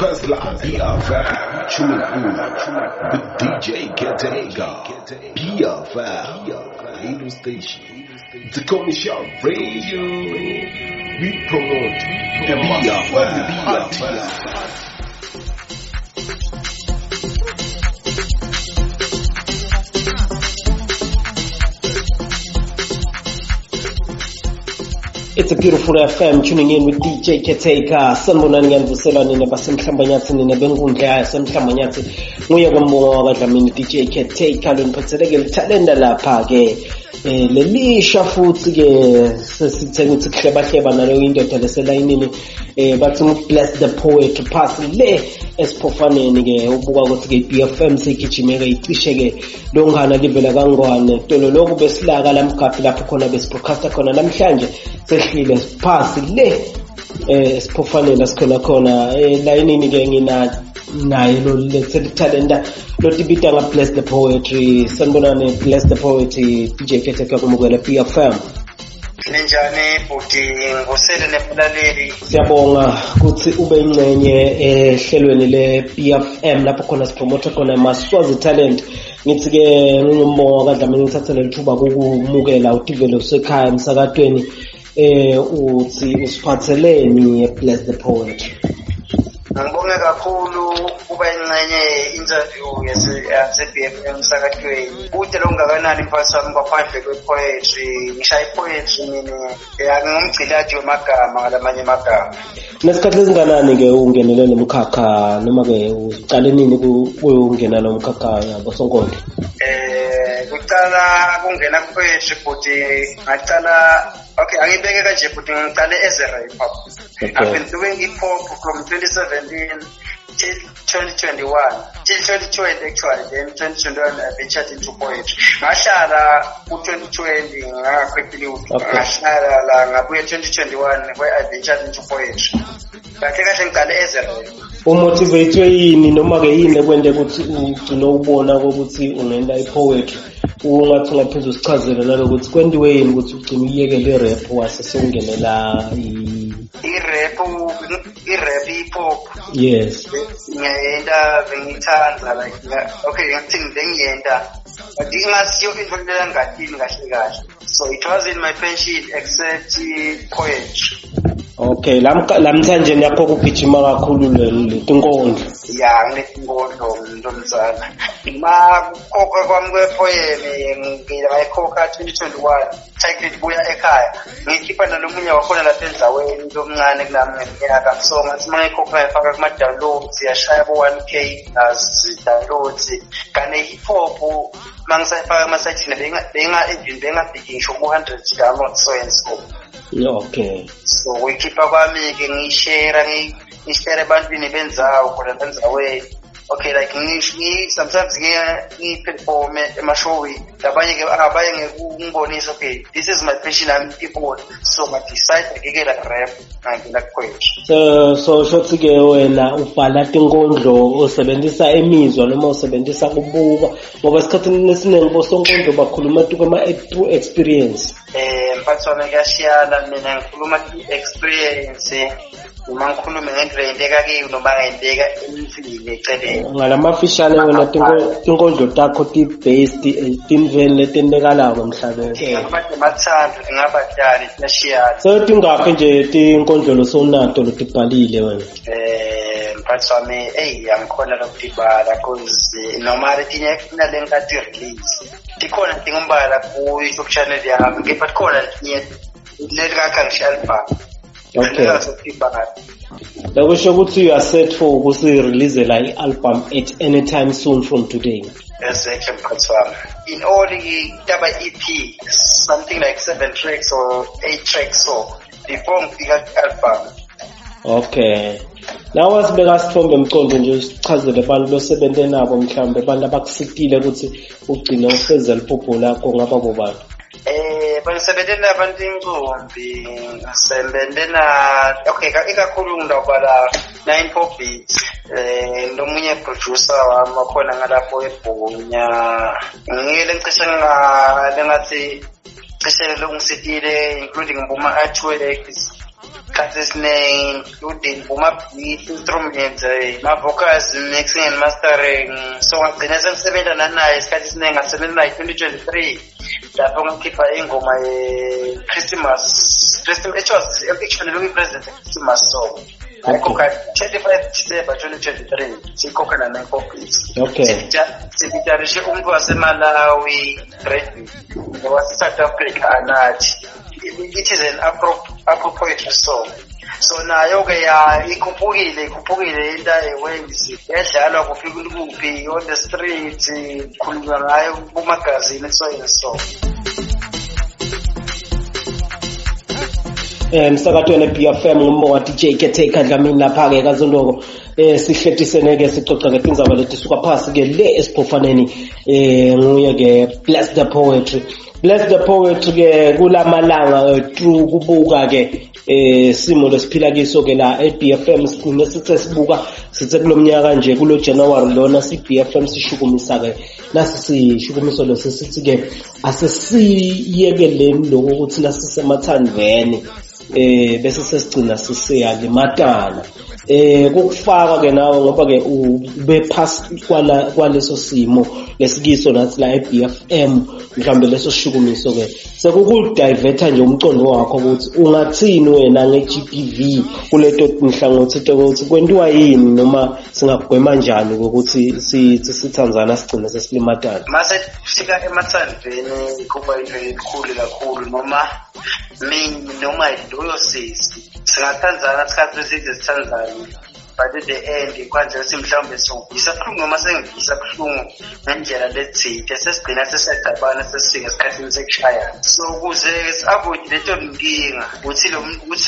Focus Live, BFM, tuning in with DJ Ketega, BFM, radio station, the commercial radio. We promote the BFM. It's a beautiful FM tuning in with DJ Keteka. Sanibonani ngiyanivusela nina basemhlambanyathi nina benkundla yasemhlambanyathi. Nguye kwambongo wakadlamini DJ Keteka loniphatheleke lithalenda lapha ke. Eh lelisha futhi ke sesithe ukuthi kuhlebahleba naleyo indoda leselayinini eh bathi bless the poet pass le esiphofaneni ke ubuka ukuthi ke BFM seyigijimeke icishe ke longana livela kangwane tolo lokhu besilaka lamgabhi lapho khona besibroadcaster khona namhlanje sehlile phasi le eh siphofaneni lasikhona khona elayinini ke ngina naye lo lethela ithalenta lotibita nga bless the poetry. Sanibonani bless the poetry, DJ Keteka kumukela BFM. Ninjani bhuti? Ngivusele nemlaleli. Siyabonga ukuthi ube ingcenye ehlelweni le BFM lapho khona sipromote khona Maswazi talent. Ngithi ke ngingumbongo kaDlamini, ngithathe leli thuba kukumukela utivele usekhaya emsakatweni. Uthi usiphatheleni bless the poetry? Ngibonge kakhulu kuba ingxenye ye-interview yase-BFM emsakatweni. Kude lokungakanani mphathi wami ngaphandle kwe-poetry. Ngishaya i-poetry mina, ngingumgciladi wemagama ngalamanye amagama. Nesikhathi esinganani ke ungenele lo mkhakha, noma ke uqale nini kuyongena lo mkhakha yabosonkondlo? Kuqala kungena ku-poetry bhuti, ngaqala, okay, angibeke kanje bhuti, ngiqale as a rapper. I've been doing hip hop from 2017 till 2021, till 2020 actually. Then 2021 I ventured into poetry. Ngahlala ku-2020 ngangaqedile lutho. Ngahlala la, ngabuya 2021 where I ventured into poetry. Kahle kahle ngiqale as a rapper. Umotivate yini noma ke yini ekwente ukuthi ugcine ubona ukuthi ungenta i-poetry? Ungathi ungaphinda usichazele nalokuthi kwentiwe yini ukuthi ugcine uyekele i-rap wase sewungenela i-rap, i-rap hip hop? Yes. Ngiyayenta, bengiyithanda, like okay, ngathi bengiyenta but ingasiyo into lengatini kahle kahle, so it wasn't my passion except poetry. Okay, lamhlanje yakho kugijima kakhulu letinkondlo. Ya, ngiletinkondlo ntomzana. Ma kukhokha kwami kwe-poem ngayikhokha 2021, title Buya Ekhaya. Ngikhipha nalomunye wakhona lapha endzaweni lomncane kunami ngeminyaka. So ngathi uma ngiyikhokha ngayifaka kuma-downloads, yashaya bo-1K plus downloads. Kane hip hop uma ngisayifaka emasayithini even bengafiki ngisho ku-100 downloads, so and so. So kuyikhipha kwami-ke ngiyishare, ngiyishare ebantwini bendzawo khona bendzaweni. Okay, like sometimes ngiyi-performe emashowini, labanye ke abanye ngekungibonisa, okay, this is my passion, I'm people, so nga-decide ngikela rap ngangena ku-poetry. So shothi ke wena ubhala tinkondlo usebenzisa imizwa noma usebenzisa kubuka, ngoba esikhathini esiningi bosonkondlo bakhuluma through experience. Mphathi wami kuyashiyana, mina ngikhuluma experience noma ngikhulume ngento leyenteka kimi noma ngayenteka emntwini eceleni. Ngalamafishane wena tinkondlo takho ti-based etintfweni letentekalako emhlabeni. Ngingaba nemathando, ngingabadali, siyashiyana. So tingakhi nje tinkondlo losowunato lotibhalile wena? Mphathi wami, eyi, angikhona lokutibala cause noma letinye kunale nkathi release tikhona tingimbala ku-YouTube channel yami, kepha tikhona letinye lelingakha ngisho album. Okay. Lokusho ukuthi you are set for ukusi-releasela i-album at any time soon from today. Exactly, mphathi wami. In all itaba EP, something like 7 tracks or 8 tracks, so before ngifika ku-album. Okay. Nawe sibeka sithombe mcondo nje usichazele abantu losebente nabo, mhlawumbe abantu abakusitile ukuthi ugcine ufeze liphupho lakho, ngaba bobani? Bangisebente nabantu incumbi, ngisebente na, okay, ikakhulu ngidawubala 94 Beats. Nomunye producer wami wakhona ngalapho eBhunya. Ngiyele ngicishe lengathi cishe longisitile, including Mbuma Artworks. Isikhathi esiningi including kuma-beat instruments, ma-vocals, mixing and mastering. So ngagcina sengisebenza nanaye isikhathi esiningi, ngasebenza naye 2023 lapho ngikhipha ingoma ye-Christmas. Christmas, it was actually bekuyi-present Christmas song. Ngayikhokha 25 December 2023, siyikhokha na-9 Okay. Sifitarishe umuntu waseMalawi graduate wase-South Africa anathi. It is an Afro poetry song. So nayo-ke ya ikhuphukile into ayewenzi yadlalwa kuphi kuphi on the street, khulunywa ngayo kumagazini, so and so. Emsakatweni BFM ngumbonga DJ Caretaker Dlamini lapha ke kaZondoko. Sihletisene ke sicoca ke tindzaba letisuka phasi ke le esiphofaneni. Nguye ke Bless the Poetry. Bless the Poetry ke kulamalanga through kubuka ke simo lesiphila kiso ke la eBFM. Sigcine sithe sibuka sithe kulomnyaka nje kulo January lona siBFM sishukumisa ke nasi sishukumiso leso sithi ke asesiyekeleni lokho ukuthi nasisemathandweni bese sesigcina sisiyalimatana. Kokufaka ke nawe ngoba ke ube past kwaleso simo lesikiso nathi la eBFM, mhlambe leso sishukumiso ke sekukudiverta nje umcondo wakho ukuthi ungathini wena nge-GBV kuleto nhlangothi ukuthi kwentiwa yini noma singagwema kanjani ukuthi sithi sithandzana sigcine sesilimatana. Mase sifika emathandweni kuba into enkulu kakhulu, noma mina noma loyo sisi singathandzana isikhathi eside sithandzane, but at the end kwanje ukuthi mhlawumbe songivisa buhlungu noma sengivisa buhlungu ngendlela lethile, sesigcina sesiyacabana sesifika esikhathini sekushayana. So ukuze si-avoid leto nkinga ukuthi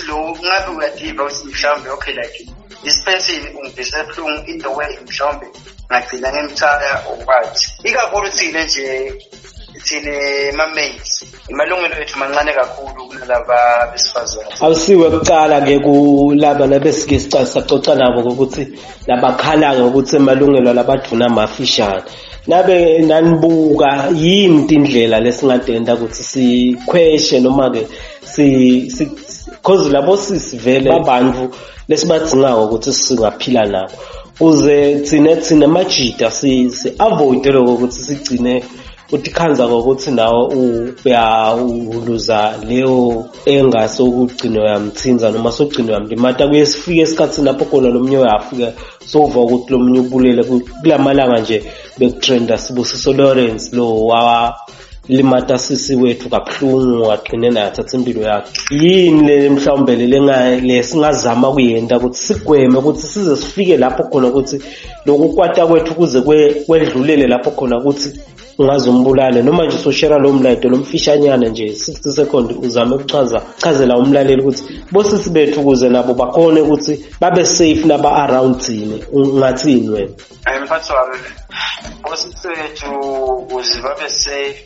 lo ngabe uyadiva ukuthi mhlawumbe okay like this person ungivisa buhlungu in the way mhlawumbe ngagcina ngimthaya or what. Ikakhulu thina nje thina ma-mates imalungelo ethu mancane kakhulu kunalaba besifazane. Awusiwe kuqala ke kulaba labesike sacoca nabo ukuthi labakhala ngokuthi emalungelo labadvuna mafishane. Nabe nanibuka yini indlela lesingatenda ukuthi sikhweshe noma ke si cause labo sisivele abantu lesibadzingayo ukuthi singaphila nabo, kuze thina majida si avoid lokho ukuthi sigcine utikhanza ngokuthi nawe uyawuluza leyo engase ukugcina uyamthinza noma sogcina uyamlimata. Kuye sifike esikhathini lapho khona lo munye uyafika sova ukuthi lo munye ubulele. Kulamalanga nje bekutrenda Sibusiso Lawrence lo walimata sisi wethu kabuhlungu wagcine naye athatha impilo yakhe. Yini le mhlawumbe le singazama kuyenta ukuthi sigweme ukuthi size sifike lapho khona ukuthi lokukwata kwethu kuze kwedlulele lapho khona ukuthi ungazumbulala, noma nje soshera lo mlayeto lomfishanyana nje 60 second uzame ukuchazela umlaleli ukuthi bosisi bethu ukuze nabo bakhone ukuthi babe safe naba around thina. Ungathini wena? Mphathi wami, bosisi bethu ukuze babe safe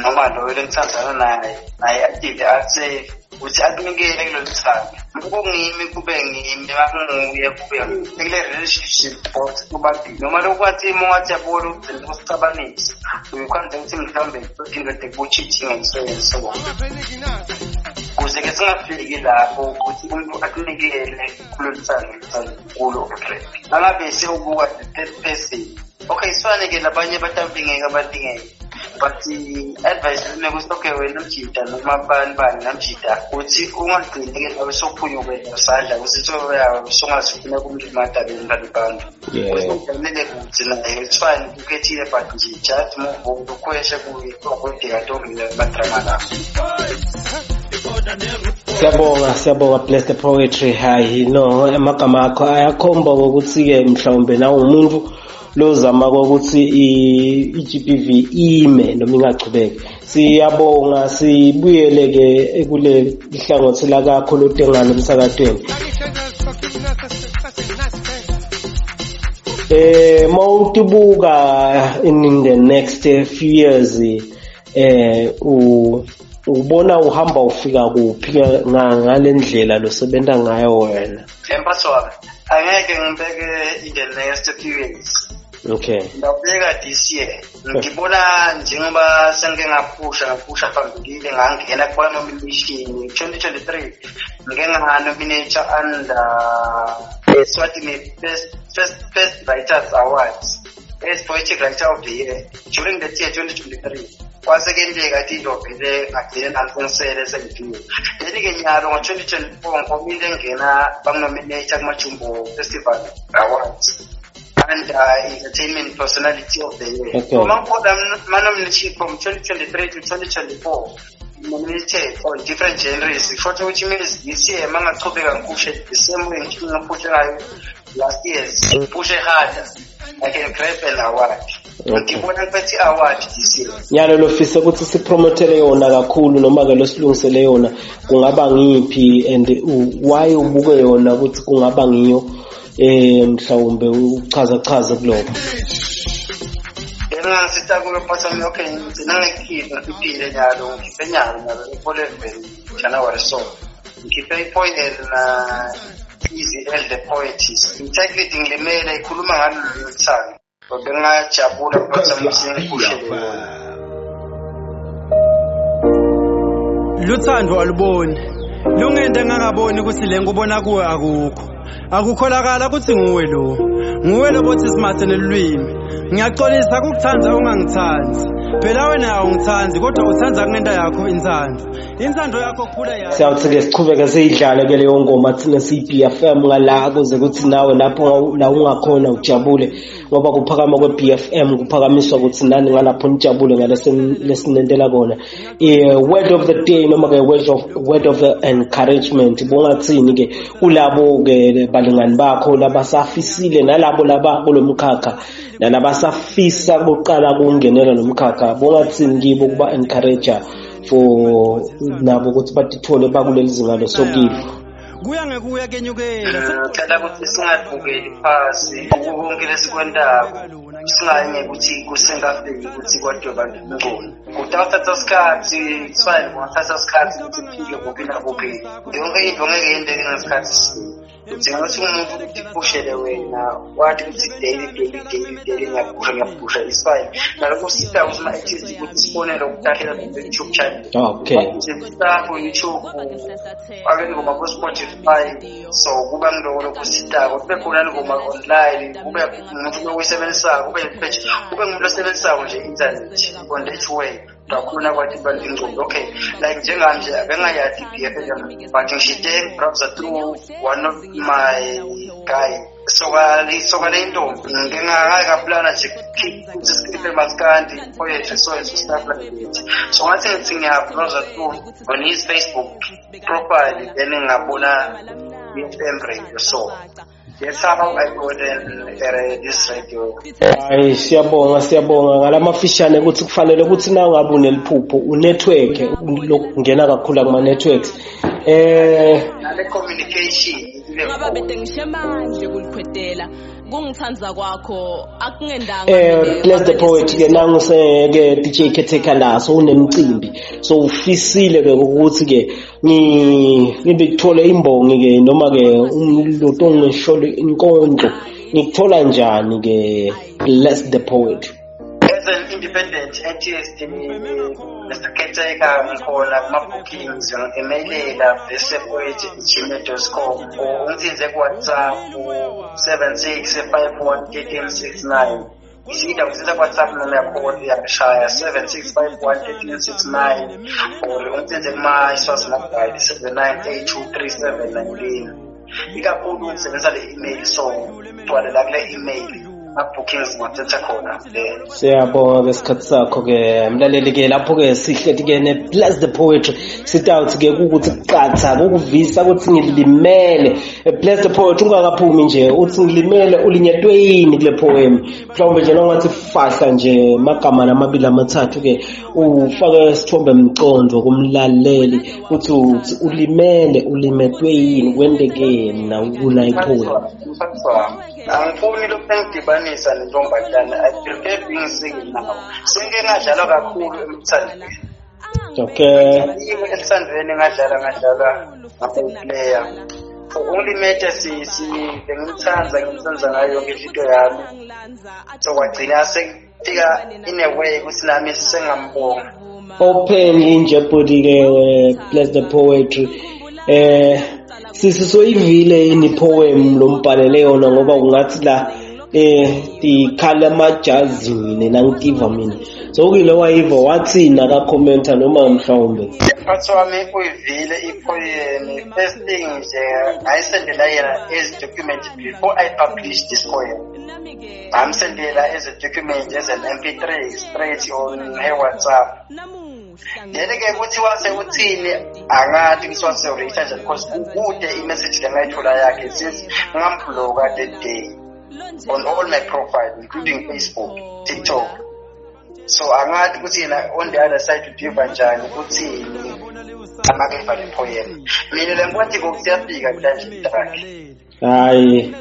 noma loyo lengithandana naye ative asafe ukuthi akunikele kulolu thando. Kungimi kube ngimi, makunguye kube kule relationship both kubabili. Noma lokwathi uma ungathi yabona ugcina usicabanisa uyukhanze ukuthi mhlawumbe indoda ekucheating and so and so on. Kuze ke singafiki lapho ukuthi umuntu akunikele kulolu thando kulo already. Angabe sewubuka the third person. Okay, sifane ke labanye batamlingeka abalingeke. But advice ukuthi okay wena mjida noma bani bani namjida ukuthi ungagcini ke nawe sophunyuke nesandla ukuthi songasifuna kumlimata bengane bantu. Ufanele ukuthi naye it's fine ukhethile but nje just move on ukhweshe kuye ukwedeka ntombi madrama la. Siyabonga Bless the Poetry. Hayi no amagama akho ayakhomba ukuthi ke mhlawumbe nawe umuntu lozama ukuthi i-GBV ime noma ingachubeki. Siyabonga, sibuyele ke kule hlangothi lakakho lotengane emsakatweni. Mawutibuka in the next few years ubona uhamba ufika kuphi ngalendlela losebenza ngayo wena? Mphathi wami, angeke ngibeke in the next few years. Okay. Ngawubeka this year. Ngibona njengoba sengike ngaphusha phambilini, ngangena kwa-nomination 2023, ngike nga-nominate under Eswatini First Writers Awards as Poetic Writer of the Year during the year 2023. Kwase kenteka tinto vele ngagcine nami sengisele sengiphile. Then-ke nyalo ngo-2024 ngikhomile engena banginominate kuma-Jumbo Festival Awards and Entertainment Personality of the Year. Okay. So ma-nomination from 2023 to 2024 nominated on different genres. Short which means this year mangachubeka ngiphushe the same way ngiphushe ngayo last years, ngiphushe harder, I can grab an award. Okay. Ngibona ngiphethe i-award this year. Nyalo lofisa ukuthi sipromothele yona kakhulu noma ke losilungisele yona kungaba ngiphi, and why ubuke yona ukuthi kungaba ngiyo, mhlawumbe uchaza chaze kuloko? Bengingasita kuyo phatha, okay, ngigcina ngikhiphe ngiphile nyalo, ngikhiphe nyalo nyalo i-11 January, so ngikhiphe i-poem na Easy L the Poetess. Integrity ngilimele ikhuluma ngalo lolu thando. Bengingajabula phatha ukuthi ngiphushele yona. Luthando aluboni lungente ngangaboni ukuthi le ngubona kuwe akukho, akukholakala ukuthi nguwe lo, nguwe lo bothi simathe nelulwimi. Ngiyaxolisa kukuthanda ungangithandi, phela wena awungithandi kodwa uthanda kungenta yakho inthando, inthando yakho khula yakho. Siyawuthi-ke sichubeke siyidlale ke leyo ngoma thina siyi-BFM ngala, kuze kuthi nawe lapho la ungakhona ujabule, ngoba kuphakama kwe-BFM kuphakamiswa ukuthi nani ngalapho nijabule ngalesinentela kona. Word of the day noma ke word of the encouragement, bongathini ke kulabo ke balingani bakho labasafisile nalabo laba kulomkhakha nalabasafisa kuqala kungenela nomkhakha, bongathini kibo kuba encourager for nabo ukuthi batithole bakuleli zinga lesokilo? Kuya ngekuya kenyukela. Ngicela ukuthi singabukeli phasi konke lesikwentako, singayi ngekuthi kusengafiki ukuthi kodwa bantu ngcono. Kutawuthatha isikhathi, it's fine, kungathatha isikhathi ukuthi kufike kuphi nakuphi. Yonke into ngeke yenteke ngesikhathi sinye. Udinga ukuthi umuntu ukuthi iphushele wena, wathi ukuthi daily daily daily daily ngiyaphusha ngiyaphusha, it's fine. Nalokho kusita ukuthi ama-artist ukuthi sibonele ukutakhela no-YouTube channel. Okay. Nje YouTube, fake ingoma ku-Spotify, so kuba ngiloko lokusitako, kube khona ingoma online, kube umuntu lokuyisebenzisayo, kube page, kube ngumuntu osebenzisako nje internet on that way. Kakhulu kwathi bantu ingcumbi, okay, like njengami nje bengayazi i-BFM, but ngishite browser through one of my guy, soka le ntombi, ngike ngaplana nje ukuthi sikhiphe maskandi poetry, so and so stuff like that. So ngathi ngithi ngiya-browser through on his Facebook profile, then ngabona BFM radio, so that's how I got in this radio. Hayi, siyabonga, siyabonga ngalamafishane ukuthi kufanele ukuthi na ungabe uneliphupho unetwork lokungena kakhulu kuma networks nale communication ibe Ngoba khona. bede ngisho manje kulikhwetela kungithanza kwakho akungendanga. Bless the Poet ke nangu se ke DJ Caretaker la, so unemcimbi, so ufisile ke ukuthi ke ngibikuthole imbongi ke noma ke umloto ongisholo inkondlo, ngikuthola njani ke Bless the Poet? As an independent artist, Mr. Caretaker, ngikhona kuma-bookings, ngi-emailela blessthepoet@gmail.com or ungithinze ku-WhatsApp 7651 1369. Isida ungithinza ku-WhatsApp noma uyakhona uyangishaya 7651 1369 or ungithinze kuma-Iswazi mobile 79823719. Ikakhulu ngisebenzisa le email, so gcwalela kule email, ma-bookings ngiwathatha khona there. Siyabonga ke isikhathi sakho ke mlaleli ke lapho ke sihleti ke ne Bless the Poetry, sitawuthi ke ukuthi kuqatha ukuvisa ukuthi ngilimele. Bless the Poet, ungakaphumi nje uthi ngilimele, ulinyetwe yini kule poem? Mhlawumbe nje nongathi fahla nje magama lamabili amathathu ke ufake isithombe mcondo kumlaleli uthi uthi ulimele, ulimetwe yini, kwentekeni na kula ipoem? Mfana wami, angifuni lokhu engidibanisa nentombazane. I prefer being single now. Sengike ngadlala kakhulu emthandweni. Okay. Elithandweni ngadlala ngadlala ngaba player. Ukungilimete sisi, bengimthanda, ngimthanda ngayo yonke into yami. So kwagcina sekufika in a way ukuthi nami sengambonga. Openly nje bhuti ke, Bless the Poetry, sisi soyivile yini poem lombhalele yona? Ngoba ungathi la tikhala amajazi mina nangitiva mina sokile wayiva wathini akakhomenta noma mhlawumbe? Mphathi wami uyivile ipoem. First thing nje, ngayisendela yena as document before I publish this poem. Ngamsendela as a document, as an MP3 straight on her WhatsApp. Then-ke kuthi wase uthini angathi ukuthi wase ureacha njani, because kude imessage lengayithola yakhe since ngambloka that day on all my profile, including Facebook, TikTok. So angathi ukuthi yena on the other side udiva njani, uthini amakeva le poem. Mina le ngikwathi siyafika kanje takhe. Hayi,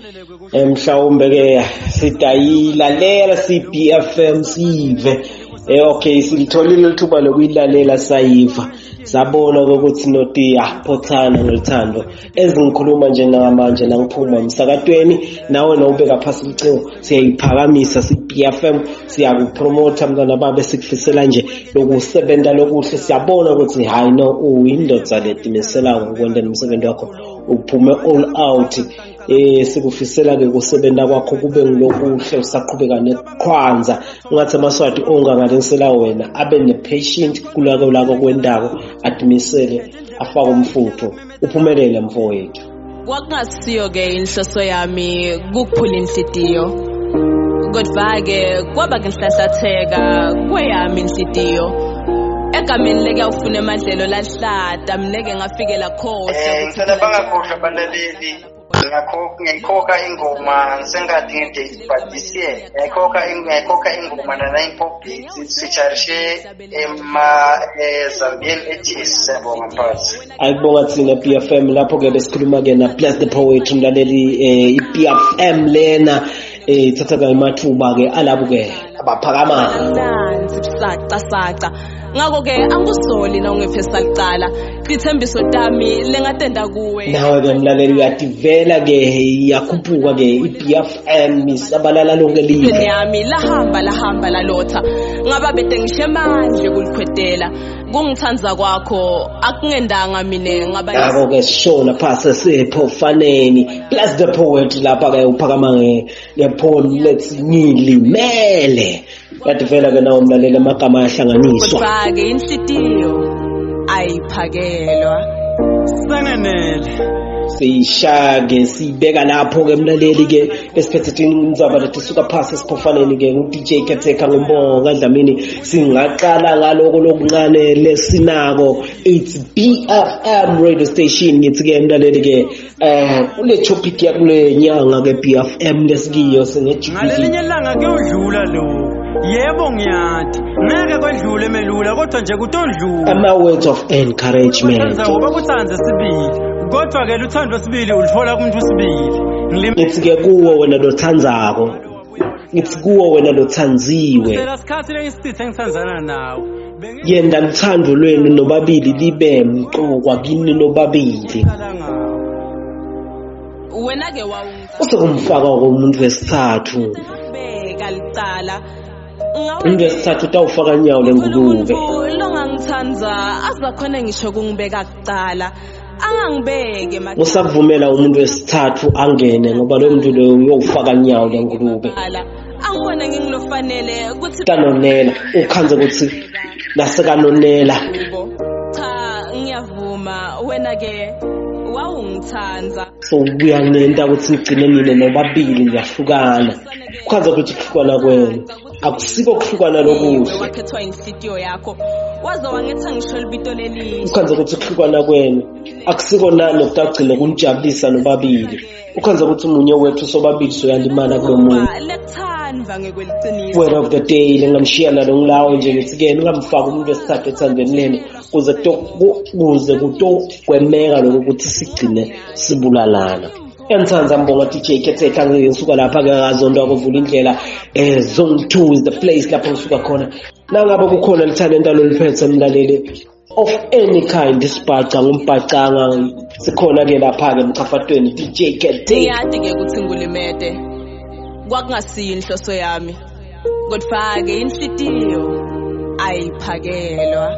mhlawumbe ke sidayilalela CBFM sive. Okay, silitholile ithuba lokuyilalela, sayiva, sabona ukuthi noti phothana ngolithando. Ezingikhuluma nje namanje nangiphuma emsakatweni nawe nowubeka phasi licingo, siyayiphakamisa CBFM, siyakupromota mntwana babe, sikufisela nje lokusebenta lokuhle. Siyabona ukuthi hayi no, uyindoda letimisela ngokwenta nomsebenzi wakho, uphume all out. Sikufisela ke kusebenta kwakho kube ngilokuhle, usaqhubeka neqhwanza. Ungathi amaswati ongangalengisela wena abe ne-patient kulako lako kwendako, adimisele, afake umfutho, uphumelele mfowethu. Kwakungasiyo ke inhloso yami kukuphula inhlitiyo, kodwa-ke kwaba nginhlanhlatheka kweyami inhlitiyo egameni lekuyawufuna emadlelo lahlata mneke ngafikela khohlwa. Ngicela bangakhohlwa abalaleli, ngikhokha ingoma ngisengathi nge-date, but this year ngiyayikhokha ingoma na-Nine Pop Beats featurishe ema Zambian artists. Siyabonga mphathi. Ayibonga thina BFM. Lapho-ke besikhuluma-ke na Bless the Poetry, mlaleli. I-BFM lena ithatha ke amathuba-ke alabo-ke abaphakamayo. Nansi saca saca, ngakho-ke angisoli na ungiphe salicala tithembiso tami lengatenda kuwe. Nawe-ke mlaleli uyativela-ke, iyakhuphuka-ke i-BFM, isabalala lonke live. Yami lahamba lahamba lalotha ngaba bede ngisho emandla kulikhwetela kungithanza kwakho akungendanga mine ngaba. Ngakho-ke sishona phasi sephofaneni. Bless the Poet lapha-ke uphakama ngepoem lethi "Ngilimele". Yativela-ke nawo mlaleli, amagama ayahlanganiswa. Kodwa-ke inhlitiyo ayiphakelwa. Sengenele. Siyishaya-ke, siyibeka lapho-ke mlaleli-ke esiphethe indzaba lethi suka phasi esiphofaneni-ke ngu-DJ Ketheka ngumbongo kaDlamini. Singaqala ngaloko lokuncane lesinako. It's BFM radio station. Ngithi-ke mlaleli-ke kule topic yakule nyanga-ke BFM lesikiyo singejubilee. Ngalelinye ilanga kuyodlula lokhu, yebo ngiyathi ngeke kwedlule melula, kodwa nje kutodlula. Ama-words of encouragement. Bakuthanze sibili, kodwa-ke luthando sibili uluthola kumuntu sibili. Ngithi-ke kuwo wena lothandzako, ngithi kuwo wena lothandziwe, Phela sikhathi lengisithe ngithandzana nawe. Yenda luthando lwenu nobabili libe mqokwa kini nobabili. Bengicala ngawe. Wena-ke wawungibeka Usekumfaka komuntu wesithathu. Licala. Umuntu wesithathu utawufaka nyawo lengulube. Longangithanza azakhona ngisho kungibeka kucala angangibeke. Usakuvumela umuntu wesithathu angene, ngoba loyo muntu loyo uyowufaka nyawo lengulube. Angibone ngingilofanele ukuthi Kanonela ukhanze ukuthi nasekanonela. Kubo. Cha, ngiyavuma, wena-ke wawungithanza. So kuyanenta ukuthi nigcine nine nobabili niyahlukana. Kukhanze ukuthi kuhlukana kwenu akusiko kuhlukana lokuhle. Wakhethwa inhlitiyo yakho waze wangetha ngisho libito lelihle. Ukhanze ukuthi kuhlukana kwenu akusiko nani okutagcine kunijabulisa nobabili. Ukhanze ukuthi umunye wethu sobabili soyalimala kulo muntu. Lekuthandva ngekweliciniso. Word of the day lenganishiya nalo ngilawo nje, ngithi-ke ningamfaki umuntu wesithathu ethandweni leni kuze kutogwemeka lokho ukuthi sigcine sibulalana. Engithanda ngibonga DJ Khetheka, ngisuka lapha-ke ngazondwa kuvula indlela. Zone 2 is the place lapho ngisuka khona. Nangabe kukhona lithalenta loliphethe mlaleli. of any kind, isibhaca ngumbhacanga, sikhona ke lapha ke emchafatweni. DJ Caretaker. Ngiyati ke ukuthi ngulimete, kwakungasiyo inhloso yami, kodwa ke inhlitiyo ayiphakelwa.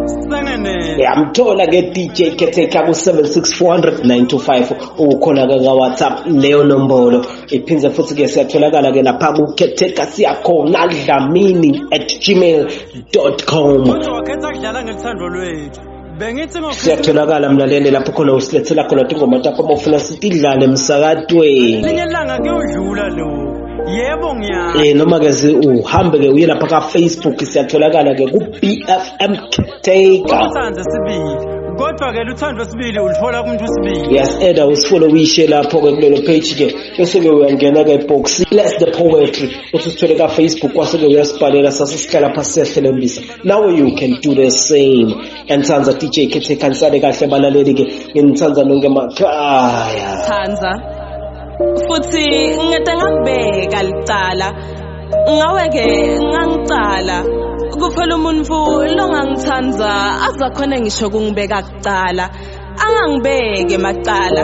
Sengenele. Yamthola ke DJ Caretaker ku 76400 925, ukhona ke ka WhatsApp leyo nombolo. Iphindze futhi ke siyatholakala ke lapha ku Caretaker siyakhona dlamini@gmail.com. Kodwa wakhetha kudlala ngelithando lwethu. Bengithi ngoKhristu Siyatholakala mlaleli lapho khona usilethela khona tingoma takho uma ufuna sitidlale emsakatweni. Linye ilanga kuyodlula lokhu. Yebo, ngiyazi. Noma ke uhambe ke uye lapha ka Facebook, siyatholakala ke ku BFM Caretaker. Uthando sibili. Kodwa ke luthando sibili ulithola kumuntu sibili. Yes, eda usifollowishe lapho ke kulelo page ke, bese ke uyangena ke box bless the poetry, uthi usithole ka Facebook, kwase ke uyasibhalela, sasisihlala phansi siyahlelembisa. Now you can do the same. Ngithanda DJ Caretaker, nisale kahle balaleli ke, nginithanda nonke emakhaya. Thanza futhi ngede ngakubeka licala ngawe ke, ngangicala kuphela umuntu longangithanza azakhona ngisho kungibeka kucala, angangibeke emacala,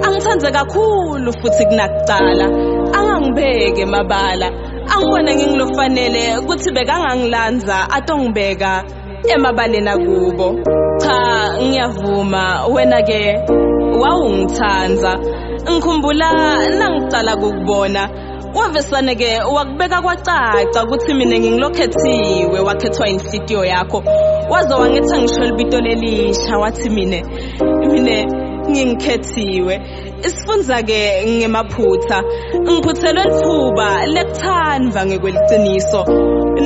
angithanze kakhulu futhi kunakucala, angangibeke emabala, angibone ngingilofanele ukuthi bekangangilanza atongibeka emabaleni akubo. Cha, ngiyavuma, wena ke wawungithanza. Ngikhumbula nangicala kukubona, wavesane ke wakubeka kwacaca ukuthi mina ngingilokhethiwe, wakhethwa inhlitiyo yakho, waze wangetha ngisho libito lelisha, wathi mine ngingikhethiwe. Isifunza ke ngemaphutha, ngiphuthelwe lithuba lekuthandva ngekweliciniso,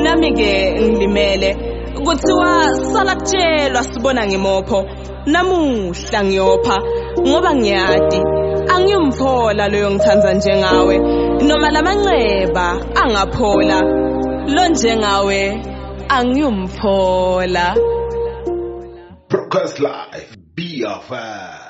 nami ke ngilimele. Kuthiwa sala kutshelwa sibona ngemopho, namuhla ngiyopha ngoba ngiyati angiyumphola loyo ngithanza njengawe, noma lamanceba angaphola, lo njengawe angiyumphola. Broadcast live, BFM.